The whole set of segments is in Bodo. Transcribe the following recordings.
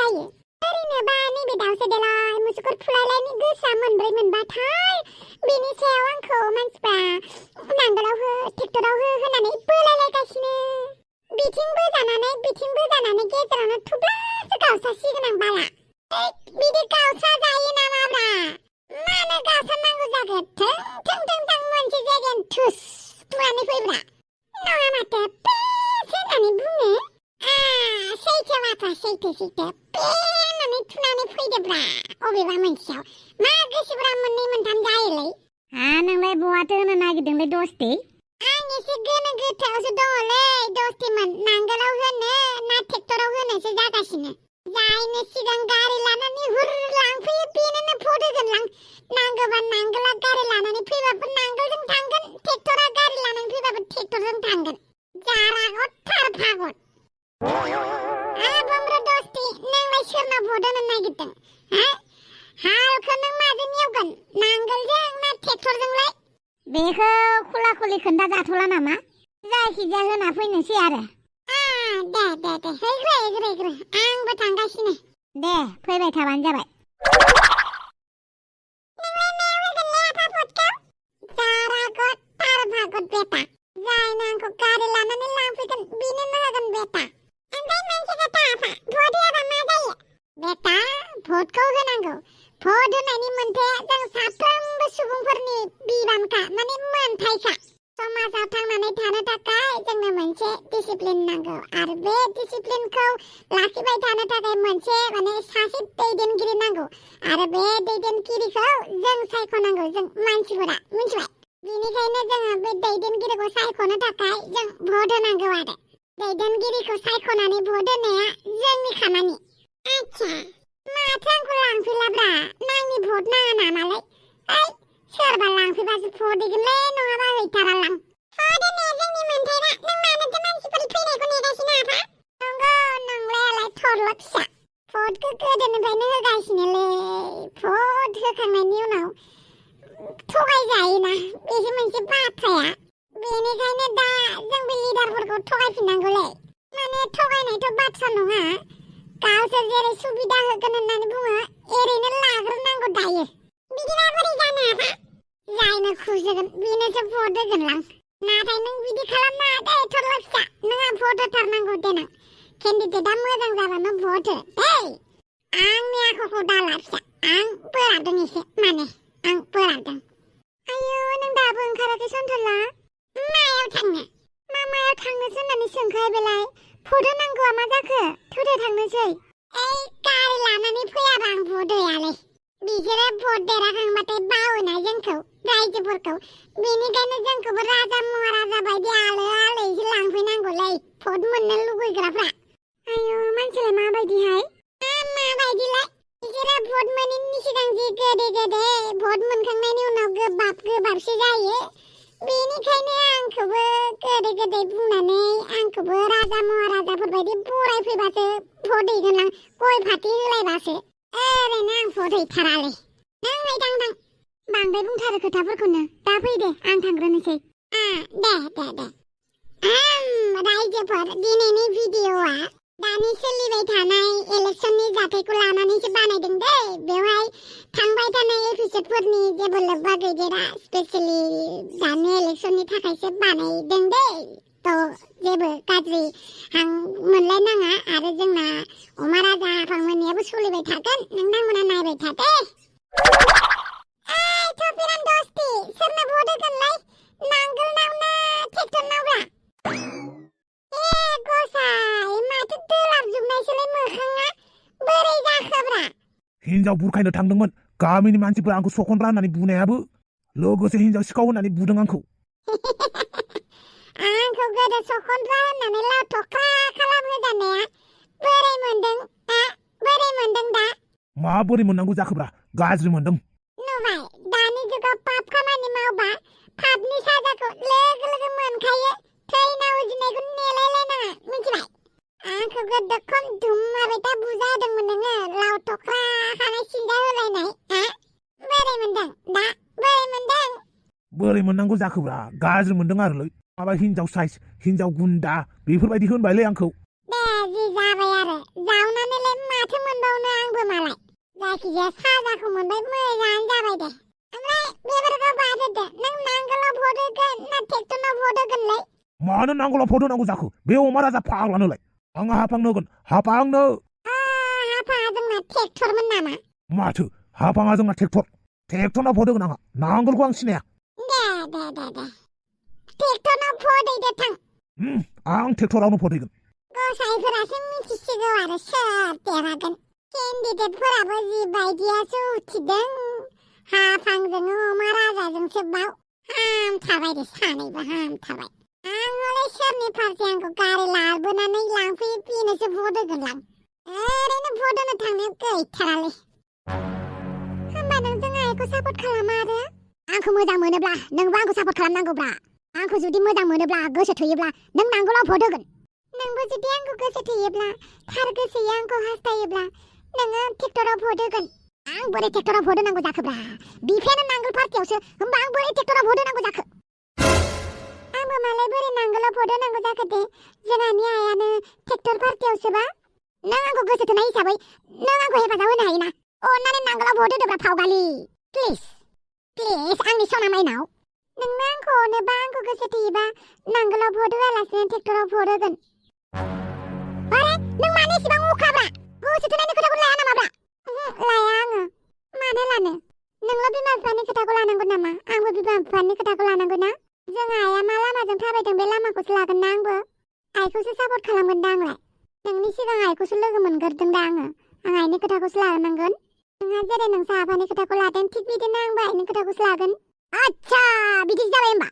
जायो ओरैनोबा नैबे दाउसो देलाय मुसुगुर फुलायलायनि गोसा मोनब्रै मोनबाथाय बेनि सायाव आंखौ मानसिफ्रा नांगोलाव हो ट्रेक्टराव हो होननानै बोलायलायगासिनो बिथिंबो जानानै गेजेरावनो थुब्लासो गावसासिगोन आं बाला बिदि गावसा जायो नामाब्रा मानो गावसारनांगौ जागोन थों मोनसे जायगायावनो थुस थुनानै फैब्रा नङा माथो पेस होननानै बुङो सैथो माथो सैथो पे होननानै थुनानै फैदोब्रा अबेबा मोनसेयाव मा गोसोब्रा मोननै मोनथाम जायोलै नोंलाय बहाथो होनो नागिरदोंलै दस्ति आं एसे गोनो गोथोआवसो दङलै दस्तिमोन नांगोलाव होनो ना ट्रेक्टराव होनोसो जागासिनो जायनो सिगां गारि लानानै हुर लांफैयो बेनोनो भट होगोनलां नांगौबा नांगोला गारि लानानै फैबाबो नांगोलजों थांगोन ट्रेक्टरा गारि लानानै फैबाबो ट्रेक्टरजों थांगोन जारागत थार फागत बमरो दस्ति नोंलाय सोरनाव भट होनो नागिरदों हालखौ नों माजों एवगोन नांगोलजों ना ट्रेक्टरजोंलाय बेखौ खुला खुलि खोन्था जाथ'ला नामा जायखिजाया होना फैनोसै आरो दे हैग्रो आंबो थांगासिनो दे फैबाय थाबानो जाबाय नोंलाय मायाव होगोनलै आफा भटखौ जारागत थार भागत बेटा जायनो आंखौ गारि लानानै लांफैगोन बेनोनो होगोन बेटा ओमफ्राय मोनसे खोथा आफा भट होआबा मा जायो बेटा भटखौ होनांगौ भट होनायनि मोनथाया जों साफ्रोमबो सुबुंफोरनि बिबानखा माने मोनथायखा समाजाव थांनानै थानो थाखाय जोंनो मोनसे डिसिप्लिन नांगौ आरो बे डिसिप्लिनखौ लाखिबाय थानो थाखाय मोनसे माने सासे दैदेनगिरि नांगौ आरो बे दैदेनगिरिखौ जों सायख'नांगौ जों मानसिफोरा मिथिबाय बेनिखायनो जोङो बे दैदेनगिरिखौ सायख'नो थाखाय जों भट होनांगौ आरो दैदेनगिरिखौ सायख'नानै भट होनाया जोंनि खामानि आच्छा माथो आंखौ लांफैलाब्रा नांनि भट नाङा नामालाय सोरबा लांफैबासो भट होगोनलै नङाबा हैथारालां भट होनाया जोंनि मोनथायना नों मानोथो मानसिफोर फैनायखौ नेगासिनो आफा नंगौ नंलायालाय थरल' फिसा भटखौ गोदोनिफ्रायनो होगासिनोलै भट होखांनायनि उनाव थगायजायोना बेसो मोनसे बाथ्राया बेनिखायनो दा जों बे लिडारफोरखौ थगायफिननांगौलै माने थगायनायथ' बाथ्रा नङा गावसोर जेरै सुबिदा होगोन होननानै बुङो एरैनो लाग्रोनांगौ दायो बिदिबा बोरै जानो आफा जायनो खुसिगोन बेनोसो भट होगोनलां नाथाय नों बिदि खालामनाङा दे थरल' फिसा नोंहा भट होथारनांगौ देनां केन्डिडेटआ मोजां जाबानो भट हो दै आंनि आखुखौ दाला फिसा आं बोरादों एसे माने आं बोरादों आयौ नों दाबो ओंखाराखै सन्थला मायाव थांनो मायाव थांनोसो होननानै सोंखाय बेलाय भट होनांगौआ मा जाखो थुदो थांनोसै गारि लानानै फैयाबा आं भट होयालै बिसोरो भट देरहाखांबाथाय बावोना जोंखौ रायजोफोरखौ बेनिखायनो जोंखौबो राजा महाराजा बायदि आलो आलोयैसो लांफैनांगौलै भट मोननो लुबैग्राफ्रा आयौ मानसिलाय माबायदिहाय माबायदिलाय बिसोरो भट मोनैनि सिगां जि गोदै भट मोनखांनायनि उनाव गोबाबसो जायो बेनिखायनो आंखौबो गोदै बुंनानै आंखौबो राजा महाराजाफोर बायदि बरायफैबासो भट हैगोनलां गय फाथै होलायबासो ओरैनो आं भट हैथारालै नों हैदां बांद्राय बुंथारो खोथाफोरखौनो दा फै दे आं थांग्रोनोसै दे रायजोफोर दिनैनि भिडिअ'आ दानि सोलिबाय थानाय इलेक्शननि जाथायखौ लानानैसो बानायदों दै बेवहाय थांबाय थानाय एपिसडफोरनि जेबो लोब्बा गैदेरा स्पेशेलि दानि इलेक्शननि थाखायसो बानायदों दै थ' जेबो गाज्रि हां मोनलायनाङा आरो जोंना अमा राजा हाफांमोननियाबो सोलिबाय थागोन नोंथांमोना नायबाय था दे थपिरान दस्ति सोरनो भट होगोनलाय नांगोलनाव ना ट्रेक्टरनावब्रा गसाय माथो दोलाबजोबनायसोलै मोखाङा बोरै जाखोब्रा हिनजाव बुरखायनो थांदोंमोन गामिनि मानसिफोरा आंखौ सखनरा होननानै बुनायाबो लोगोसे हिनजाव सिखाव होननानै बुदों आंखौ गोदो सखनरा होननानै लावथख्रा खालामहोजानाया बोरै मोनदों दा माबोरै मोननांगौ जाखोब्रा गाज्रि मोनदों नुबाय दानि जुगाव पाप खामानि मावबा पापनि साजाखौ लोगो मोनखायो थैना उजिनायखौ नेलायलायनाङा मिथिबाय आंखौ गोदो खम धुमाबायथा बुजादोंमोन नोङो लावथख्रा खानाय सिनजा होलायनाय बोरै मोनदों दा बोरै मोननांगौ जाखोब्रा गाज्रि मोनदों आरोलै माबा हिनजाव साइज हिनजाव गुन्दा बेफोरबायदि होनबायलै आंखौ दे जि जाबाय आरो जावनानैलाय माथो मोनबावनो आंबो मालाय जायखिजाया साजाखौ मोनबाय मोजाङानो जाबाय दे ओमफ्राय बेफोरखौ बाद होदो नों नांगोलाव भट होगोन ना ट्रेक्टरनाव भट होगोनलाय मानो नांगौला भट होनांगौ जाखो बे अमा राजा फाग्लानोलाय आंहा हाफांनो होगोन हाफांनो हाफा जोंना ट्रेक्टरमोन नामा माथो हाफाङा जोंना ट्रेक्टरनाव भट होगोन आंहा नांगोलखौ आं सिनाया दे ट्रेक्टरनाव भट हैदो थां आं ट्रेक्टरावनो भट होगोन गसाइफोरासो मिथिसिगौ आरो सोर देरहागोन केन्डिडेटफोराबो जिबायदियासो उथिदों हाफांजों अमा राजाजोंसो बाव हामथाबाय दे सानैबो हामथाबाय आं हले सोरनि फारसे आंखौ गारि लाबोनानै लांफैयो बेनोसो भट होगोनलां ओरैनो भट होनो थांनायाव गैथारालै होमबा नों जों आइखौ सापर्ट खालामा आरो आंखौ मोजां मोनोब्ला नोंबो आंखौ सापर्ट खालामनांगौब्रा आंखौ जुदि मोजां मोनोब्ला गोसो थोयोब्ला नों नांगौलाव भट होगोन नोंबो जुदि आंखौ गोसो थोयोब्ला थार गोसोयै आंखौ हास्थायोब्ला नोङो ट्रेक्टराव भट होगोन आं बोरै ट्रेक्टराव भट होनांगौ जाखोब्रा बिफायानो नांगोल पार्टियावसो होमबा आं बोरै ट्रेक्टराव भट होनांगौ जाखो आंबो मालाय बोरै नांगोलाव भट होनांगौ जाखो दे जोंहानि आइयानो ट्रेक्टर पार्टियावसोबा नों आंखौ गोसो थोनाय हिसाबै नों आंखौ हेफाजाब होनो हायोना अन्नानै नांगोलाव भट होदोब्रा फावगालि प्लिज आंनि सना माइनाव नोंनो आंखौ अनोबा आंखौ गोसो थोयोबा नांगोलाव भट होआलासिनो ट्रेक्टराव भट होगोन अरे नों मानो एसेबां अखाब्रा गोसो थोनायनि खोथाखौ लाया नामाब्रा लाया आङो मानो लानो नोंल' बिमा बिफानि खोथाखौ लानांगौ नामा आंबो बिमा बिफानि खोथाखौ लानांगौ ना जों आइया मा लामाजों थाबायदों बे लामाखौसो लागोन ना आंबो आइखौसो सापर्ट खालामगोन दा आंलाय नोंनि सिगां आइखौसो लोगो मोनग्रोदों दा आङो आं आइनि खोथाखौसो लानांगोन नोंहा जेरै नोंसा आफानि खोथाखौ लादों थिग बिदिनो आंबो आइनि खोथाखौसो लागोन आच्छा बिदिसो जाबाय होमबा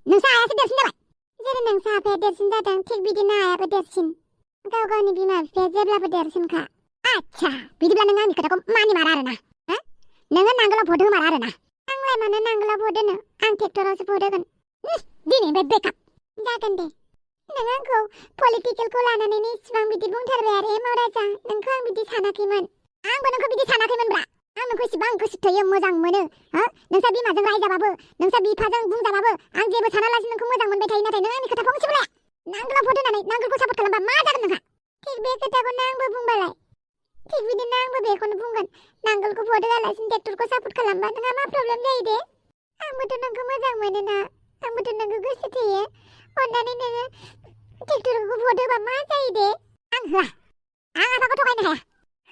नोंसा आइयासो देरसिन जाबाय जेरै नोंसा आफाया देरसिन जादों थिग बिदिनो आइयाबो देरसिन गाव गावनि बिमा बिफाया जेब्लाबो देरसिनखा आच्छा बिदिब्ला नों आंनि खोथाखौ मानिमारा आरोना नोङो नांगोलाव भट होमारा आरोना आंलाय मानो नांगोलाव भट होनो आं ट्रेक्टरावसो भट होगोन दिनैनिफ्राय ब्रेकआप जागोन दे नों आंखौ पलिटिकेलखौ लानानैनो इसिबां बिदि बुंथारबाय आरो मावराजा नोंखौ आं बिदि सानाखैमोन आंबो नोंखौ बिदि सानाखैमोनब्रा आं नोंखौ इसिबां गोसो थोयो मोजां मोनो नोंसा बिमाजों रायजाबाबो नोंसा बिफाजों बुंजाबाबो आं जेबो सानालासिनो नोंखौ मोजां मोनबाय थायो नाथाय नों आंनि खोथा फंसेबो लाया नांगोलाव भट होनानै नांगोलखौ सापर्ट खालामबा मा जागोन नोंहा थिग बे खोथाखौनो आंबो बुंबालाय थिग बिदिनो आंबो बेखौनो बुंगोन नांगोलखौ भट होआलासिनो ट्रेक्टरखौ सापर्ट खालामबा नोंहा मा प्रब्लेम जायो दे आंबोथ' नोंखौ मोजां मोनोना आंबोथ' नोंखौ गोसो थोयो अन्नानै नोङो ट्रेक्टरखौ भट होबा मा जायो दे आं होआ आं आफाखौ थगायनो हाया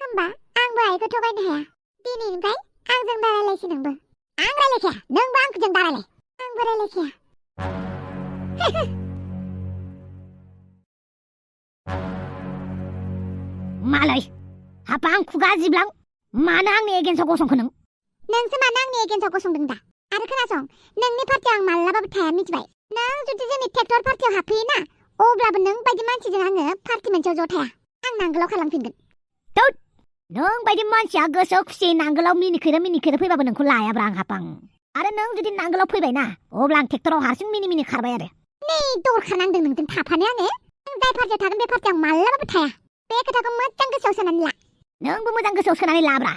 होमबा आंबो आइखौ थगायनो हाया दिनैनिफ्राय आंजों दारायलायसै नोंबो आं रायलायखाया नोंबो आंजों दारायलाय आंबो रायलायखाया मालाय हापा आं खुगा जिब्लां मानो आंनि एगेन्स्टआव गसंखो नोंसो मानो आंनि एगेन्स्टआव गसंदों दा आरो खोनासं नोंनि पार्टियाव आं मालाबाबो थाया मिथिबाय नों जुदि जोंनि ट्रेक्टर पार्टियाव हाबफैयोना अब्लाबो नों बायदि मानसिजों आङो पार्टि मोनसेयाव ज' थाया आं नांगोलाव खालामफिनगोन नों बायदि मानसिया गोसो खुसि नांगोलाव मिनिखेरो फैबाबो नोंखौ लायाब्रा आं हापां आरो नों जुदि नांगोलाव फैबायना अब्ला आं ट्रेक्टराव हारसिं मिनि खारबाय आरो नै दरखार नांदों नोंजों थाफानो आङो नों जाय पार्टियाव थागोन बे पार्टियाव आं मालाबाबो थाया बे खोथाखौ मोजां गोसोआव सोनानै ला नोंबो मोजां गोसोआव सोनानै लाब्रा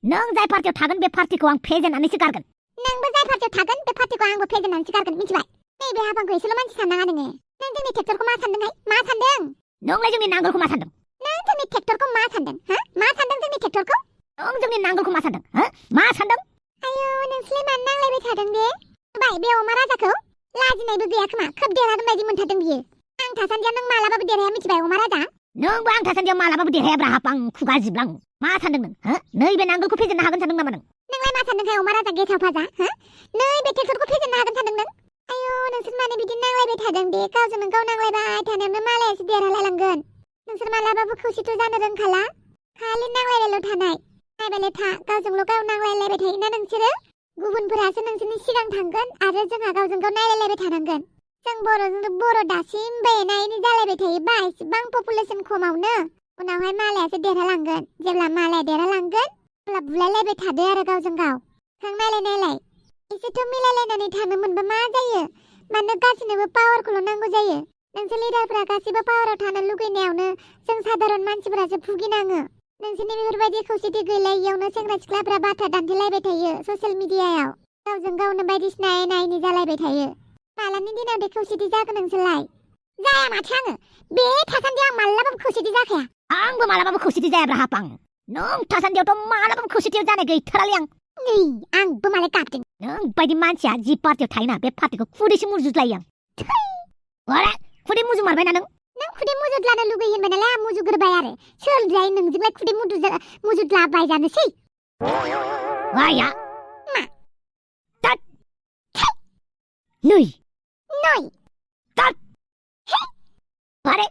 नों जाय पार्टियाव थागोन बे पार्टिखौ आं फेजेननानैसो गारगोन नोंबो जाय पार्टियाव थागोन बे पार्टिखौ आंबो फेजेननानैसो गारगोन मिथिबाय नैबे हापांखौ एसेल' मानसि साननाङा नोङो नों जोंनि ट्रेक्टरखौ मा सानदोंहाय मा सानदों नोंलाय जोंनि नांगोलखौ मा सानदों नों जोंनि ट्रेक्टरखौ मा सानदों मा सानदों जोंनि ट्रेक्टरखौ नों जोंनि नांगोलखौ मा सानदों मा सानदों आयौ नोंसोरलाय मानो नांलायबाय थादों बे बाय बे अमा राजाखौ लाजिनायबो गैया खोमा खोब देरहागोन बायदि मोनथारदों बियो आं थासान्दियाव नों मालाबाबो देरहाया मिथिबाय अमा राजा नोंबो आं थासान्दियाव मालाबाबो देरहायाब्रा हापां खुगा जिब्लां मा सानदों नों नैबे नांगोलखौ फेजेननो हागोन सानदों नामा नोंलाय मा सानदोंहाय अमा राजा गेसाव फाजा नैबे ट्रेक्टरखौ फेजेननो हागोन सानदों नों आयौ नोंसोर मानो बिदि नांलायबाय थादों दे गावजों गाव नांलायबाय थानायावनो मालायासो देरहालायलांगोन नोंसोर मालाबाबो खौसेथ' जानो रोंखाला खालि नांलायलायल' थानाय नायबायलाय था गावजोंल' गाव नांलायलायबाय थायोना नोंसोरो गुबुनफोरासो नोंसोरनि सिगां थांगोन आरो जोंहा गावजों गाव नायलायलायबाय थानांगोन जों बर'जों बर' दासिमबो एना एनि जालायबाय थायोबा इसेबां पपुलेसन खमावनो उनावहाय मालायासो देरहालांगोन जेब्ला मालाया देरहालांगोन अब्ला बुलायलायबाय थादो आरो गावजों गाव नायलाय एसेथ' मिलायलायनानै थानो मोनबा मा जायो मानो गासिनोबो पावारखौल' नांगौ जायो नोंसोर लिडारफ्रा गासिबो पावाराव थानो लुगैनायावनो जों साधारन मानसिफोरासो भुगिनाङो नोंसोरनि बेफोरबायदि खौसेथि गैलायियावनो सेंग्रा सिख्लाफ्रा बाथ्रा दान्थेलायबाय थायो ससियेल मिडियायाव गावजों गावनो बायदिसिना एना एनि जालायबाय थायो मालानि दिनाव बे खौसेथि जागोन नोंसोरलाय जाया माथो आङो बे थासान्दियाव आं मालाबाबो खौसेथि जाखाया आंबो मालाबाबो खौसेथि जायाब्रा हापां नों थासान्दियावथ' मालाबाबो खौसेथियाव जानाय गैथारालै आं नै आंबो मालाय गाबदों नों बायदि मानसिया जि पार्टियाव थायोना बे पार्टिखौ खुदैसो मुजुज्लायो आं अरे खुदै मुजुमारबायना नों खुदै मुजुद्लानो लुगैयो होनबाय नालाय आं मुजुग्रोबाय आरो सोरलाय नोंजोंलाय खुदै मुजुद्लाबाय जानोसै आया मा तात नै नै तात अरे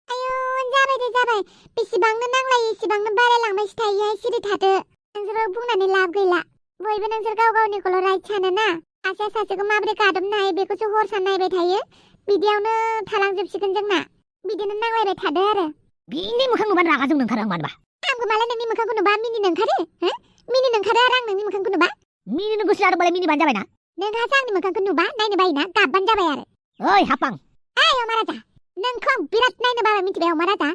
आयौ जाबाय दे जाबाय बेसेबांनो नांलायो एसेबांनो बारायलांबायसो थायोहाय सिरि थादो नोंसोरो बुंनानै लाब गैला बयबो नोंसोर गाव गावनिखौल' राइट सानोना सासेया सासेखौ माबोरै गादबनो हायो बेखौसो हर सान नायबाय थायो बिदियावनो थालांजोबसिगोन जोंना बिदिनो नांलायबाय थादो आरो बिनि मोखां नुबानो रागा जोंनो ओंखारो आं मानोबा आंबो मालाय नोंनि मोखांखौ नुबा मिनिनो ओंखारो हो मिनिनो ओंखारो आरो आं नोंनि मोखांखौ नुबा मिनिनो गोसो जादोंबालाय मिनिबानो जाबायना नोंहासो आंनि मोखांखौ नुबा नायनो बायोना गाबबानो जाबाय आरो ओइ हापां ओइ अमा राजा नोंखौ आं बिराद नायनो बाबाय मिथिबाय अमा राजा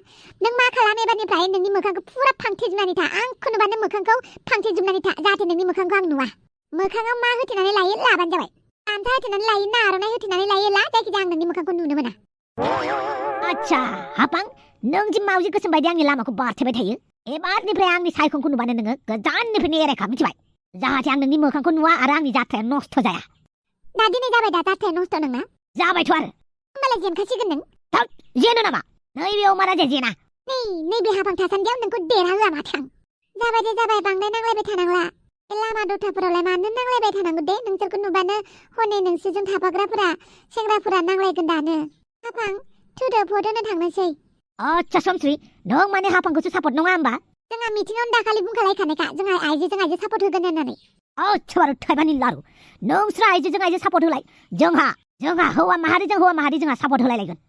नों मा खालाम एबारनिफ्राय नोंनि मोखांखौ फुरा फांथेजोबनानै था आंखौ नुबा नों मोखांखौ फांथेजोबनानै था जाहाथे नोंनि मोखांखौ आं नुवा मोखाङाव मा होथेनानै लायो लाबानो जाबाय गामसा होथेनानै लायो ना आर'नाइ होथेनानै लायो ला जायखिजाया आं नोंनि मोखांखौ नुनो मोना आच्छा हापां नों जि मावजि गोसोम बायदि आंनि लामाखौ बारथेबाय थायो एबारनिफ्राय आंनि सायखंखौ नुबानो नोङो गोजाननिफ्रायनो एरायखा मिथिबाय जाहाथे आं नोंनि मोखांखौ नुवा आरो आंनि जाथ्राया नस्थ' जाया दा दिनै जाबाय दा जाथाया नस्थ' नोंना जाबायथ' आरो होमबालाय जेनखासिगोन नों जेनो नामा नैबे अमा राजाया जेना नैबे हाबां थासान्दियाव नोंखौ देरहाहोआ माथो आं जाबाय दे जाबाय बांद्राय नांलायबाय थानांला बे लामा दथाफोरावलाय मानो नांलायबाय थानांगौ दे नोंसोरखौ नुबानो हनै नोंसोरजों थाफाग्राफोरा सेंग्राफोरा नांलायगोन दानो हाबां थुदो भट होनो थांनोसै आच्छा समस्रि नों माने हापांखौसो सापर्ट नङा होमबा जोंहा मिथिङावनो दाखालि बुंखालायखानायखा जोंहा आइजोजों आइजो सापर्ट होगोन होननानै आच्छा बारु थाइबानि लारु नोंस्रा आइजोजों आइजो सापर्ट होलाय जोंहा हौवा माहारिजों हौवा माहारि जोंहा सापर्ट होलायलायगोन